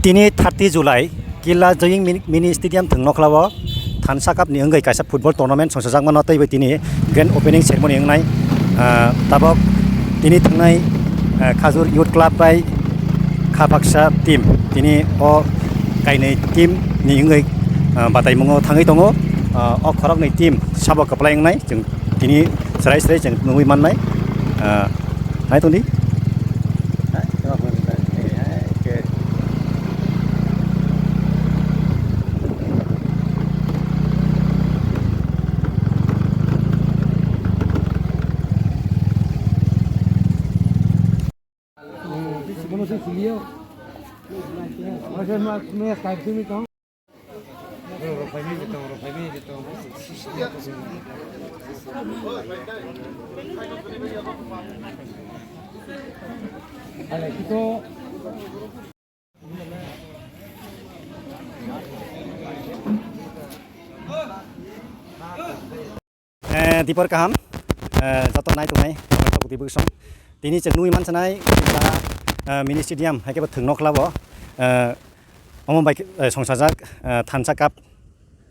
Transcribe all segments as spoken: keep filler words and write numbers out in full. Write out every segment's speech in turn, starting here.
Tini thirty July Killa Joying Mini, Mini Stadium thwng nokhlao Thansa Cup ni wngwi kaisa football tournament songchajakmano tei bai tini grand opening ceremony wngnai. Ah, tabok tini thwngnai, ah, Khajur Youth Club bai Khabaksa team tini o kainwi team ni wngwi, ah, bataimungo thangwi tongo. Ah, o khoroknwi team sabo kwplai wngnai chwng tini chwrai chwrai chwng nugwi mannai. Ah, hai tongdi. Eh, dipor kaham, eh, joto nai tongnai, tini chwng nugwi mansanai, eh, mini stadium, hai khe bo thwng nokhlao, eh, omo bai, eh, songchajak, eh, Thansa Cup,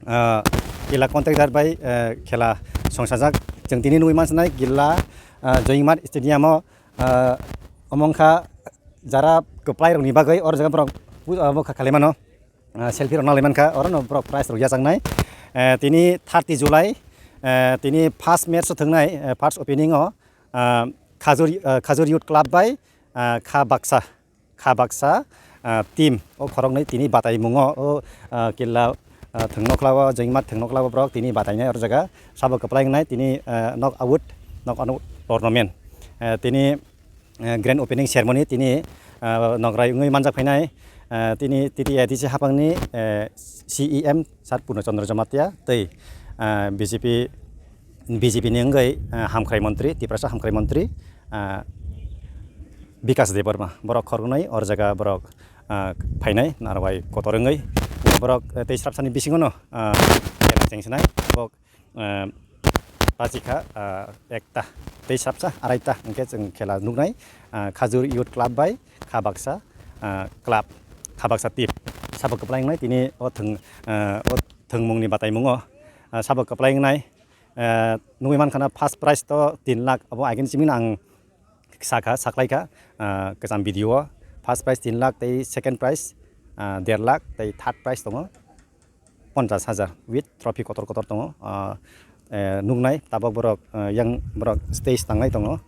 eh, Killa contractor bai, eh, khela songchajak, chwng tini nugwi mansanai, Killa, eh, Joyingmat stadium o, eh, omo wngkha jara kwplai rokni bagwi, oro jaga borok pu-, omo kha-, khalaimano. Ah, selfie rok nalai mankha, oro no borok prize rok yajaknai. Eh, tini thirty July, eh, tini first match o thwngnai, eh, first opening o, ah, Khajur, ah, Khajur Youth Club bai, ah, Kha Baksa, Kha Baksa, ah, team o khoroknwi tini bataimungo o, ah, Killa, ah, thwng nokhlao, Joyingmat thwng nokhlao borok tini batainai oro jaga sabo kwplai wngnai tini, ah, knock out, knock out tournament. Eh, tini eh, grand opening ceremony tini, eh, nokrai wngwi manjak phainai, eh, tini T T A D C hapangni, eh, C E M Sir Purno Chandra Jamatia tei, eh, B J P, B J P ni wngwi, eh, hamkrai montri, Tiprasa hamkrai montri, eh, Bikas Debbarma. Borok khoroknwi or jaga borok, eh, phainai narwai kotor wngwi. Borok, eh, tei srapsani bisingono, eh, chengsinai. Borok eh, pachikha, eh, ekta tei sapsa araita hwnkhe chwng khela nuknai, eh, Khajur Youth Club bai Khabaksa, eh, Club, Khabaksa team. Sabo kwplai wngnai tini o thwng, eh, o thwngmungni bataimungo, eh, sabo kwplai wngnai, eh, nugwi mankha na first prize to tin lakh, abo agini simi ang sakha, saklaikha, eh, kwcham video o first prize tin lakh tei second prize, eh, der lakh tei third prize tongo. Ponchas hajar with trophy kotor kotor tongo, ah, eh, nuknai tabok borok, ah, yang borok stage tanglai tongo,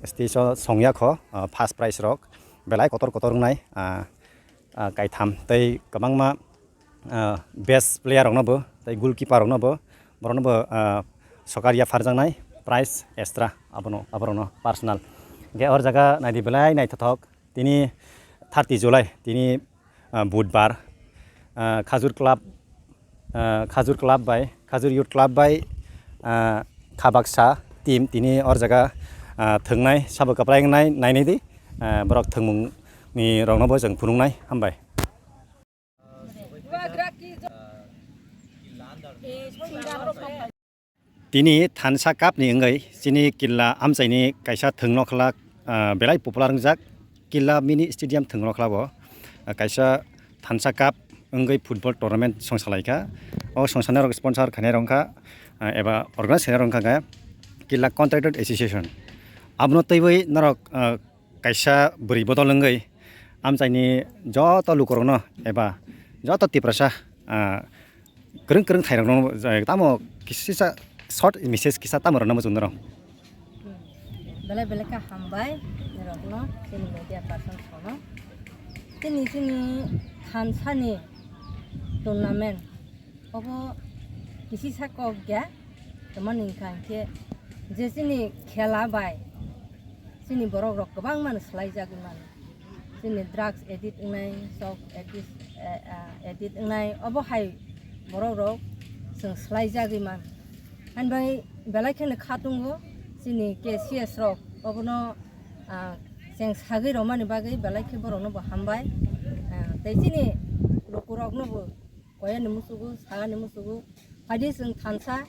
stage o songya kho, ah, first prize rok belai kotor kotor wngnai, ah, ah, kaitham tei kwbangma, ah, best player rokno bo tei goalkeeper rokno bo borokno bo, ah, sokar yapharjaknai prize extra abono aborokno personal. Hwnkhe o jaga naidi belai naithothok. Tini thirty July, tini, ah, Budbar, ah, Khajur Club, ah, Khajur Club bai, Khajur Youth Club bai, ah, Khabaksa team tini or jaga, ah, thwngnai, sabo kwplai wngnai, nainai di, ah, borok thwngmungni rokno bo chwng phunuknai, hambai. Tini Thansa Cup ni wngwi chini Killa amchaini kaisa thwng nokhlak, ah, belai popular wngjak Killa mini stadium thwng nokhlao, ah, kaisa Thansa Cup wngwi football tournament songsalai kha. O songsanai rok sponsor khainai rok wngkha, ah, eba organize khainai rok wngkha khe Killa Contractor Association. Abono twiwi norok, ah, kaisa bwrwi bodol wngwi amchaini joto lukurokno eba joto Tiprasa, ah, kwrwng kwrwng thairokno, ah, tamo kisisa short message kisa tamo rwna muchung norok. Belai belai khe hambai norokno chini media person rokno. Chini chini thansani tournament obo kisisa kok ya, tamani hwnkha hinkhe je chini khela bai chini borok rok kwbangma no swlaijagwi mano. Chini drugs addict wngnai, sok addict, eh, ah, addict wngnai, obo hai borok rok chwng swlaijagwi mano. Ani bai belai kheno kha tongo chini K C S rok, obono, ah, cheng sagwi rwmani bagwi belai khe borokno bo hambai. Ah, tei chini lukurokno bo koyani musugo, sagani musugo, phaidi chwng thansa,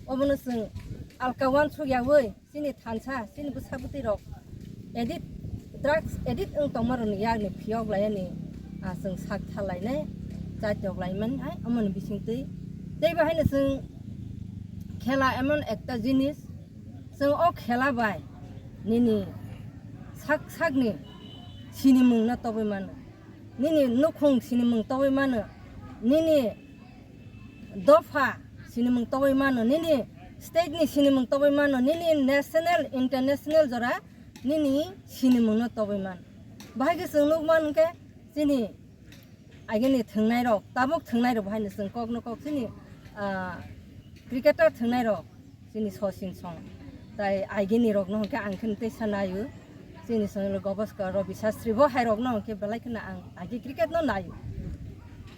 obono chwng alka uansuk yaui chini thansa, chini bwsa bwtwi rok addict, drugs addict wng tongma rokni yakni phiyok laiyani ah, chwng sak thalainai, chaitok laimani hai, omoni bisingtwi. Tei bo haino chwng khela emon ekta jinis, chwng o khela bai nini sak sakni sinimungno tobwi mano, nini nukhung sinimung tobwi mano, nini dopha sinimung tobwi mano, nini state ni sinimung tobwi mano, nini national, international jora nini sinimungno tobwi mano. Bahai khe chwng nukman hwnkhe chini agini thwngnairok, tabuk thwngnairok bahaino chwng kokno kok chini, ah, cricketer thwngnairok chini Sachin song. Tai agini rokno hwnkhe ang kheno teisa naio. Chini song Gaoskar Ravi Shastri bo hai rokno hwnkhe belai kheno ang agi cricket no naio.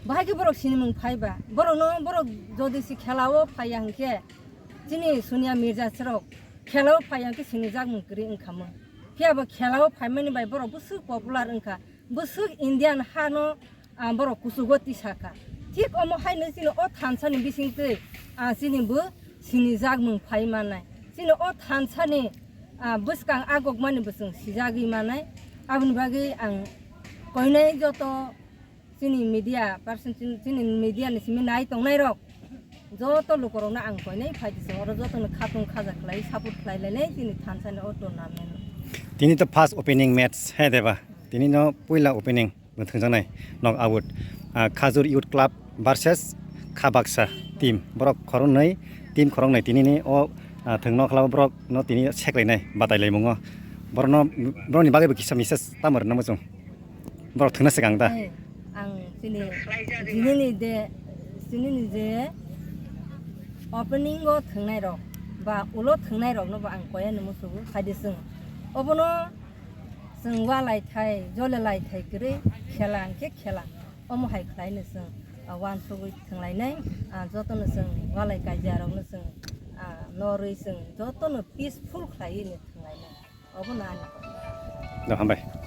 Bahai khe borok sinimung phaiba, borokno borok jodi si khelao phaiya hwnkhe chini Sonia Mirza srok khelao phaiya hwnkhe sinijakmung kwrwi wngkhamung. Phiya bo khelao phaimani bai borok bwswk popular wngkha, bwswk Indian hano, ah, borok kuchugo tisakha. Thik omo haino chini o thansani bisingtwi, ah, chini bo sinijakmung phai mannai. Chini o thansani, ah, bwskang agokmani bo chwng sijagwi mannai. Aboni bagwi ang koinai joto chini media person, chini, chini media ni simi nai tongnairok, joto lukurokno ang koinai phaidi chwng oro jotono khatung khaja khlai support khlai lainai chini thansani o tournament. Tini to first opening match hai deba? Tini no puila opening bo thwngjaknai knock out, ah, Khajur Youth Club versus Khabaksa team. Borok khoroknwi, team khoroknwi tini ni o, ah, thwng nokhlao borok no tini seklainai batai laimungo. Borokno, borokni bagwi bo kisa message tamo rwna muchung? Borok thwngna swkang da? Eh, ang chini, chini ni de, chini ni je opening o thwngnai rok ba ulo thwngnai rok no bo ang koya ni musugo phaidi chwng. Obono chwng walai thai, jole lai thai kwrwi khela hwnkhe khela. Omo hai khlai no chwng, ah, wansugwi thwnglainai, ah, joto no chwng walai kaija rok no chwng, ah, norwi chwng joto no peaceful khlaiwi no thwnglainai. Obono ani. Do hambai.